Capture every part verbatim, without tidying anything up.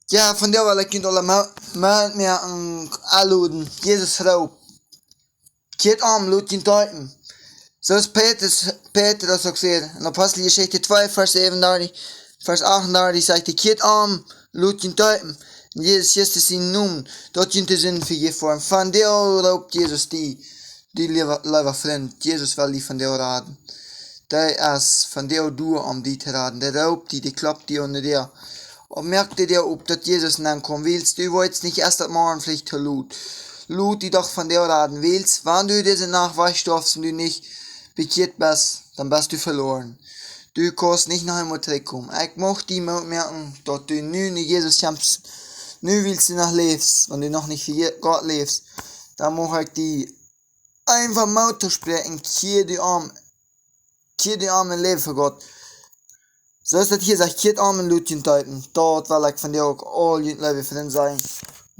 Jo, vondoag well ekj junt aula mau, mau mea een Aunloden. Jesus roopt: Kjieet om, lot junt deepen. Soo aus Petrus, Petrus uk säd, en Aposteljeschicht twee, Varsch säwenundartich, Varsch achtundartich sajcht hee: Kjieet om, lot junt deepen en Jesus Christus sienen Nomen, daut junt de Sinden vejäft woaren. Vondoag roopt Jesus die, du leewa, leewa Frint. Jesus well die vondoag raden. Dee es vondoag doa om die to raden. Dee roopt die, dee kloppt die aun de Däa. Un moak de Däa op, daut Jesus nenn kaun, wiels du weetst nich, es daut morjen veleicht to lot. Lot die doch vondoag raden, wiels wan du dise Nacht wajchstorfst un du nich bekjieet best, dan best du veloaren. Du kaust nich noch eemol trigjkomen. Ekj mucht die Moot moaken, daut du nu no Jesus kjemst, nu wiels du noch läfst. Wan du noch nich fa Je-, Gott läfst, dan mucht ekj die eenfach Moot toospräakjen: Kjieet die om, kjieet die om un läft fa Gott. Soo aus daut hia sajcht: Kjieet om un lot junt deepen. Daut well ekj vondoag uk aul junt leewe Frind sajen.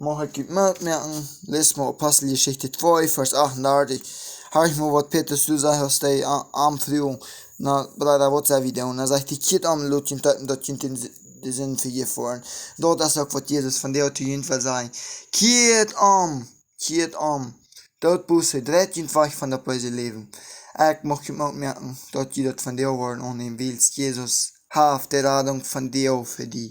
Mucht ekj junt Moot moaken, läst mol Aposteljeschicht twee, Varsch achtundartich. Horcht mol, waut Petrus doa sajcht, aus dee a-, am fruach: Na, Breeda, waut sell wie doonen? Dan sajcht hee: Kjieet om un lot junt deepen, daut junt de, de Sinden vejäft woaren. Daut es uk, waut Jesus vondoag to junt well sajen. Kjieet om, kjieet om. Doot Buße, dreit junt wajch von daut beese Läwen. Ekj mucht junt Moot moaken, daut jie daut vondoag woaren aunnämen, wiels Jesus haft de Radunk vondoag fa die.